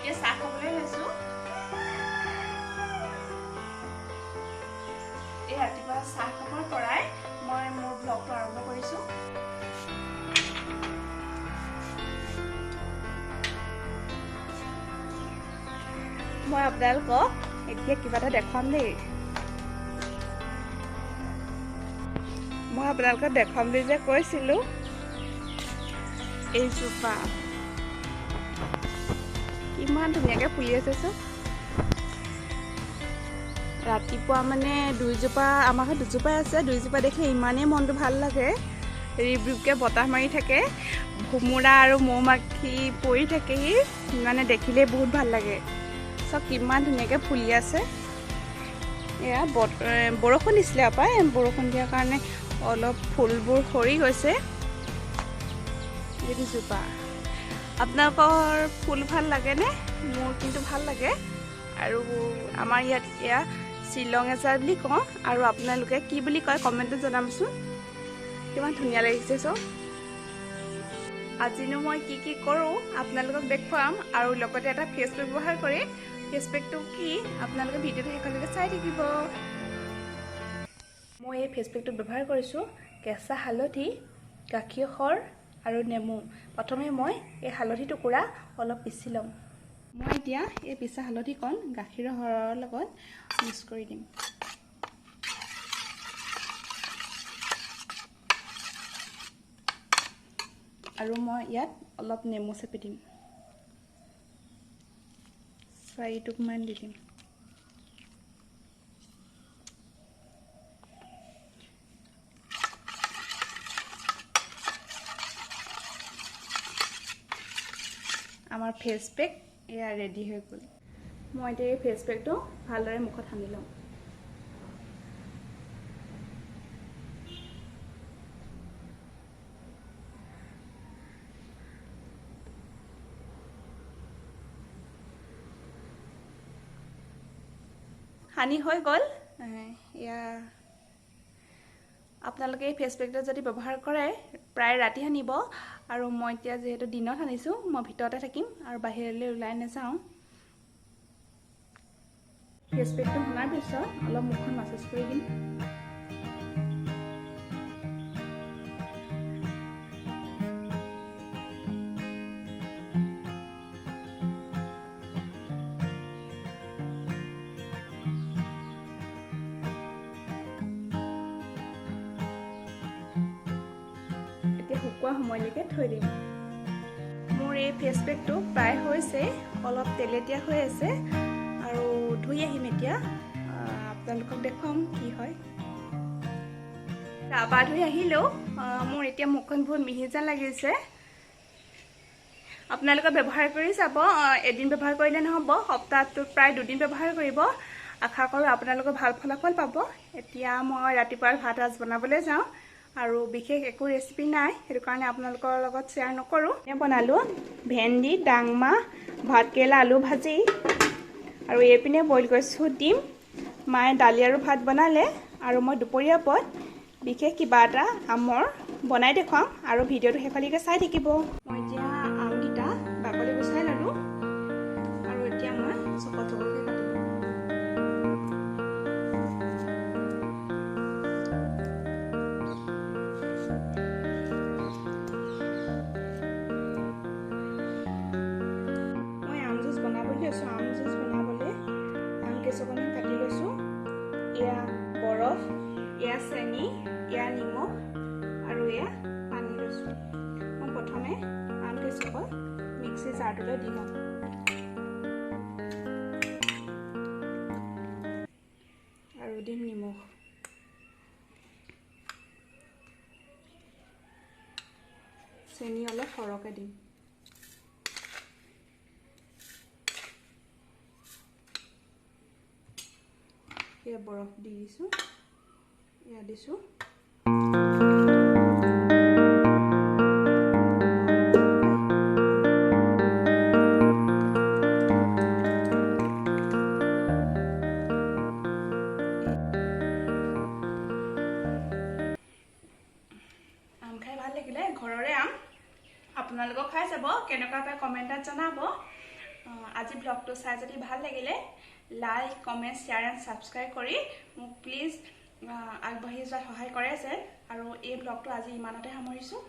এতিয়া চাহ খাবলৈ লৈছোঁ। এই ৰাতিপুৱা চাহ খাবৰ পৰাই মই মোৰ ব্লগটো আৰম্ভ কৰিছোঁ। মই আপোনালোকক এতিয়া কিবা এটা দেখুৱাম দেই। মই আপোনালোকক দেখুৱাম বুলি যে কৈছিলোঁ, এইজোপা কিমান ধুনীয়াকৈ ফুলি আছে চব। ৰাতিপুৱা মানে দুইজোপা, আমাৰ ঘৰত দুজোপাই আছে, দুইজোপা দেখিলে ইমানেই মনটো ভাল লাগে। ৰিপ ৰিপকৈ বতাহ মাৰি থাকে, ভোমোৰা আৰু মৌ মাখি পৰি থাকেহি, মানে দেখিলেই বহুত ভাল লাগে। চব কিমান ধুনীয়াকৈ ফুলি আছে। এয়া বৰষুণ দিছিলে আপাই, বৰষুণ দিয়াৰ কাৰণে অলপ ফুলবোৰ সৰি গৈছে। এই দুজোপা আপোনালোকৰ ফুল ভাল লাগেনে? মোৰ কিন্তু ভাল লাগে। আৰু আমাৰ ইয়াত এয়া শ্বিলং এজাৰ বুলি কওঁ, আৰু আপোনালোকে কি বুলি কয় কমেণ্টত জনাবচোন। কিমান ধুনীয়া লাগিছে চব। আজিনো মই কি কি কৰোঁ আপোনালোকক দেখুৱাম, আৰু লগতে এটা ফেচ পেক ব্যৱহাৰ কৰি ফেচ পেকটো কি আপোনালোকে ভিডিঅ'টো শেষলৈকে চাই থাকিব। মই এই ফেচ পেকটো ব্যৱহাৰ কৰিছোঁ কেঁচা হালধি, গাখীৰ সৰ আৰু নেমু। প্ৰথমে মই এই হালধি টুকুৰা অলপ পিচি ল'ম। মই এতিয়া এই পিচা হালধিকণ গাখীৰৰ সৰৰ লগত মিক্স কৰি দিম। আৰু মই ইয়াত অলপ নেমু চেপি দিম, 4 টোপমান দি দিম। আমাৰ ফেচ পেক এয়া ৰেডি হৈ গ'ল। মই এতিয়া এই ফেচ পেকটো ভালদৰে মুখত সানি ল'ম। সানি হৈ গ'ল। এয়া আপোনালোকে এই ফেচ পেকটো যদি ব্যৱহাৰ কৰে প্ৰায় ৰাতি সানিব, আৰু মই এতিয়া যিহেতু দিনত সানিছোঁ, মই ভিতৰতে থাকিম আৰু বাহিৰলৈ ওলাই নাযাওঁ। ফেচ পেকটো সনাৰ পিছত অলপ মুখখন মাছাজ কৰি দিম। শুকোৱা সময়লৈকে থৈ দিম। মোৰ এই ফেচ পেকটো প্ৰায় হৈছে, অলপ তেলেতীয়া হৈ আছে, আৰু ধুই আহিম এতিয়া। আপোনালোকক দেখুৱাম কি হয়। গা পা ধুই আহিলেও মোৰ এতিয়া মুখখন বহুত মিহি যেন লাগিছে। আপোনালোকে ব্যৱহাৰ কৰি চাব, এদিন ব্যৱহাৰ কৰিলে নহ'ব, সপ্তাহটোত প্ৰায় দুদিন ব্যৱহাৰ কৰিব। আশা কৰোঁ আপোনালোকে ভাল ফলাফল পাব। এতিয়া মই ৰাতিপুৱাৰ ভাত সাজ বনাবলৈ যাওঁ, আৰু বিশেষ একো ৰেচিপি নাই, সেইটো কাৰণে আপোনালোকৰ লগত শ্বেয়াৰ নকৰোঁ। বনালোঁ ভেন্দি, ডাংমাহ, ভাতকেৰেলা আলু ভাজি, আৰু এইপিনে বইল কৰিছোঁ ডিম। মায়ে দালি আৰু ভাত বনালে, আৰু মই দুপৰীয়া পদ বিশেষ কিবা এটা আমৰ বনাই দেখুৱাম, আৰু ভিডিঅ'টো শেষলৈকে চাই থাকিব। মই এতিয়া আমকেইটা বাকলি গুচাই ল'লোঁ, আৰু এতিয়া মই চকল চকলকৈ কাটিম। আম জুচ বনাবলৈ আম কেইচকলমান কাটি লৈছোঁ। এয়া বৰফ, এয়া চেনি, এয়া নিমখ, আৰু এয়া পানী লৈছোঁ। মই প্ৰথমে আম কেইচকল মিক্সি জাৰটোলৈ দি ল'ম। আৰু দিম নিমখ। চেনি অলপ সৰহকৈ দিম। এয়া বৰফ দি দিছোঁ, এয়া দিছোঁ। আম খাই ভাল লাগিলে, ঘৰৰে আম। আপোনালোকক খাই চাব, কেনেকুৱা পায় কমেণ্টত জনাব। আজি ব্লগটো চাই যদি ভাল লাগিলে like, comment, share and subscribe কৰি মোক প্লিজ আগবাঢ়ি যোৱাত সহায় কৰে যেন। আৰু এই ব্লগটো আজি ইমানতে সামৰিছোঁ।